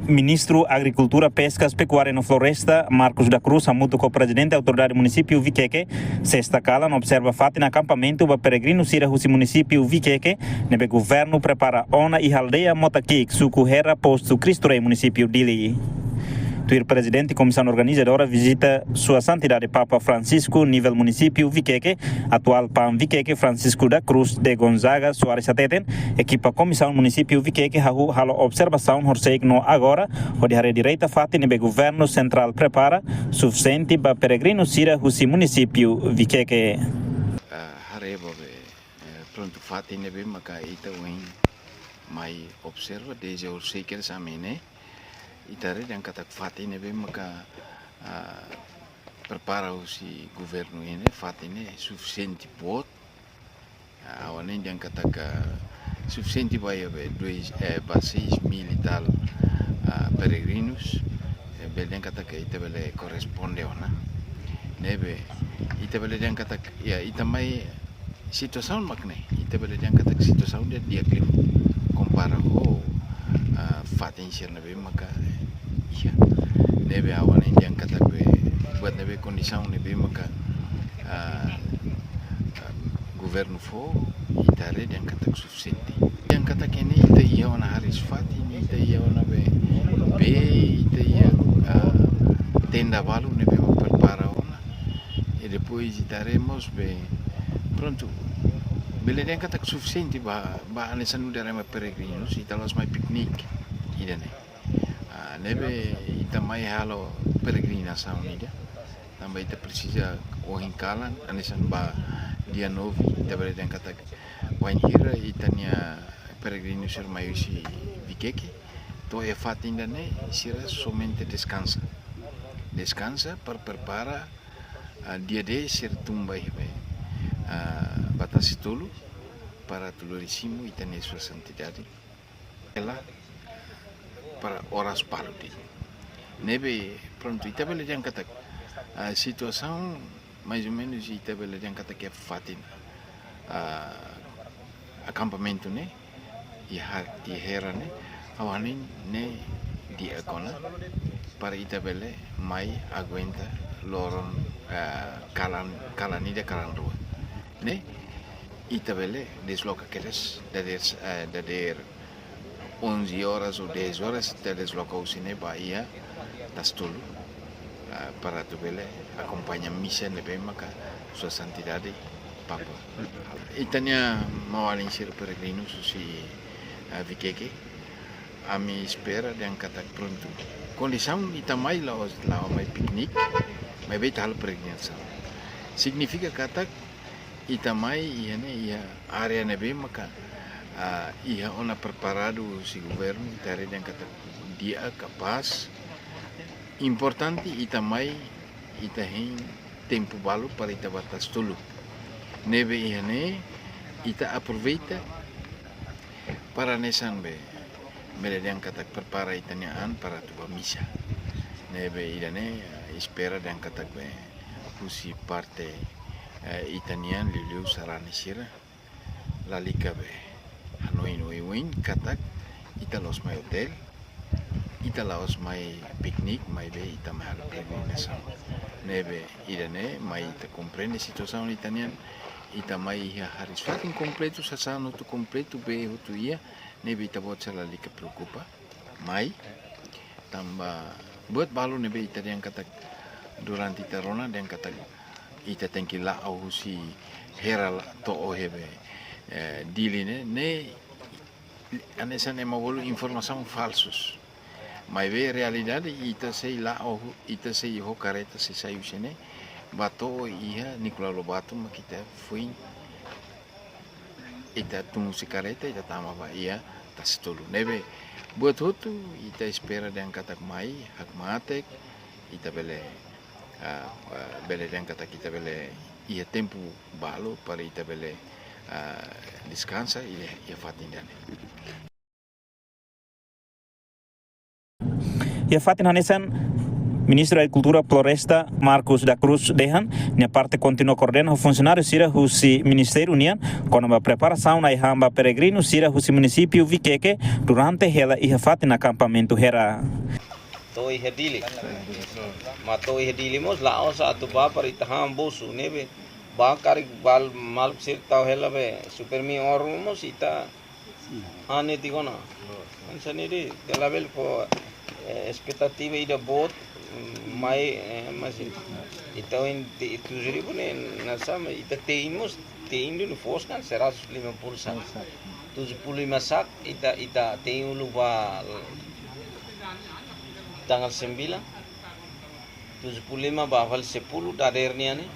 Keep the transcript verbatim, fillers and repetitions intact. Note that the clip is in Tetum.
Ministru Agrikultura, Peskas, Pekuária no Floresta, Marcos da Cruz, hamutuk ho Prezidente Autoridade Munisípiu Vikeke, sesta kalan observa fatin akampamentu ba peregrinu sira husi munisípiu Vikeke, ne'ebé governu prepara ona iha aldeia Motakik, suku Hera, postu Cristo Rei, munisípiu Dili. Tuir Prezidente Komisaun Organizadora vizita Sua Santidade Papa Francisco nivel munisípiu Vikeke, atuál PAM Vikeke Francisco da Cruz de Gonzaga Soares hateten, ekipa Komisaun Munisípiu Vikeke hahú halo observasaun horisehik no agora, hodi haree direta fatin ne'ebé governu sentrál prepara sufisiente ba peregrinu sira husi munisípiu Vikeke. Ah, haree ba be, eh, prontu fatin ne'ebé maka ita ohin mai observa, dezde horisehik kedas ami ne'e, ita haree dehan katak fatin ne'ebé maka, ah, prepara husi governu ne'e, fatin ne'e sufisiente boot. Ah, ha'u hanoin dehan katak sufisiente ba iha be dois, eh, ba seis mil e tal, ah, peregrinus. Eh, bele dehan katak ita bele korresponde ona. Ne'ebé, ita bele dehan katak, ya, ita mai situasaun mak ne'e, ita bele dehan katak situasaun di'ak, di'ak liu kompara ho, ah, fatin sira ne'ebé maka iha. Ne'ebé ha'u hanoin dehan katak be, buat ne'ebé kondisaun ne'ebé maka, ah, ah, governu fó, ita haree dehan katak sufisiente. Dehan katak ne'e ita iha ona hariis fatin, ita iha ona be, be, ita iha, ah, tenda balu ne'ebé mak prepara ona. I depois ita haree mós be, prontu, bele dehan katak sufisiente ba, ba hanesan nu'udar ema peregrinus, ita la'ós mai piknik ida-ne'e. Ah, ne'ebé ita mai halo peregrinasaun ida. Tanba ita presiza ohin kalan, hanesan ba dia nove, ita bele dehan katak wainhira ita-nia peregrinus sira mai husi Vikeke, to'o iha fatin ida-ne'e, sira somente deskansa. Deskansa para prepara, ah, dia dez sira tun ba iha be, ah, ba Tasitolu, para atu lori simu ita-nia Sua Santidade. Ela para oras balu de'it. Ne'ebé, prontu, ita bele dehan katak, ah, situasaun mais ou menus ita bele dehan katak iha fatin, ah, akampamentu ne'e, iha, iha Hera ne'e, ha'u hanoin ne'e di'ak ona para ita bele mai aguenta loron, ah, kalan, kalan ida, kalan rua. Ne'e, ita bele desloka kedas, dadeer, eh, dadeer onze horas ou dez horas, ita desloka husi ne'e ba iha Tasitolu, ah, para atu bele akompaña misa ne'ebé maka Sua Santidade Papa. Ita-nia maun-alin sira peregrinus husi, ah, Vikeke, ami espera dehan katak prontu. Kondisaun ita mai la'ós, la'ós mai piknik, maibé ita halo peregrinasaun. Signifika katak ita mai iha ne'e, iha área ne'ebé maka, ah, iha ona preparadu husi governu, ita haree dehan katak di'ak, kapás. Importante ita mai, ita hein tempu balu para ita ba Tasitolu. Ne'ebé iha ne'e, ita aproveita para hanesan be, bele dehan katak prepara ita-nia an para atu ba misa. Ne'ebé ida-ne'e, eh, espera dehan katak be, husi parte, eh, ita-nian liuliu sarani sira, lalika be hanoin oioin katak ita la'ós mai otél, ita la'ós mai piknik, maibé ita mai halo peregrinasaun. Ne'ebé ida-ne'e mai ita komprende situasaun ita-nian, ita mai iha hariis fatin kompletu, sasán hotu kompletu, bee hotu iha, ne'ebé ita-boot sira lalika preokupa. Mai, tanba buat balu ne'ebé ita dehan katak durante ita rona dehan katak ita tenke la'o husi Hera la to'o iha be, eh, Dili ne'e, ne'e hanesan ema bolu informasaun falsus. Maibé realidade ita sei la'o hu-, ita sei ho kareta sei sai husi ne'e, ba to'o iha Nicolau Lobato mak ita foin ita tun husi kareta, ita tama ba iha Tasitolu. Ne'ebé buat hotu ita espera dehan katak mai hakmatek, ita bele, ah, ah, bele dehan katak ita bele iha tempu balu para ita bele, ah, deskansa iha, iha fatin ida-ne'e. Iha fatin hanesan Ministru Agrikultura Floresta, Marcos da Cruz dehan, nia parte kontinua koordena ho funsionáriu sira husi ministériu nian kona-ba preparasaun ai-han ba peregrinu sira husi munisípiu Viqueque durante hela iha fatin akampamentu Hera. To'o iha Dili. Mas to'o iha Dili mós la'ós atu bá para ita han bosu ne'ebé. Bá karik bal maluk sira tau hela be Supermi oru mós ita han netik ona. Hanesan ne'e de'it, labele fó, eh, espetativa ida boot, mm, mai, eh, mas ita ohin tujuh ribu ne'e, nasa, ita tein mós, tein duni foos kan seratus lima puluh sak. Tujuh puluh lima sak, ita, ita tein uluk ba tanggal sembilan. Tujuh puluh lima ba fali sepuluh dadeer nian ne'e.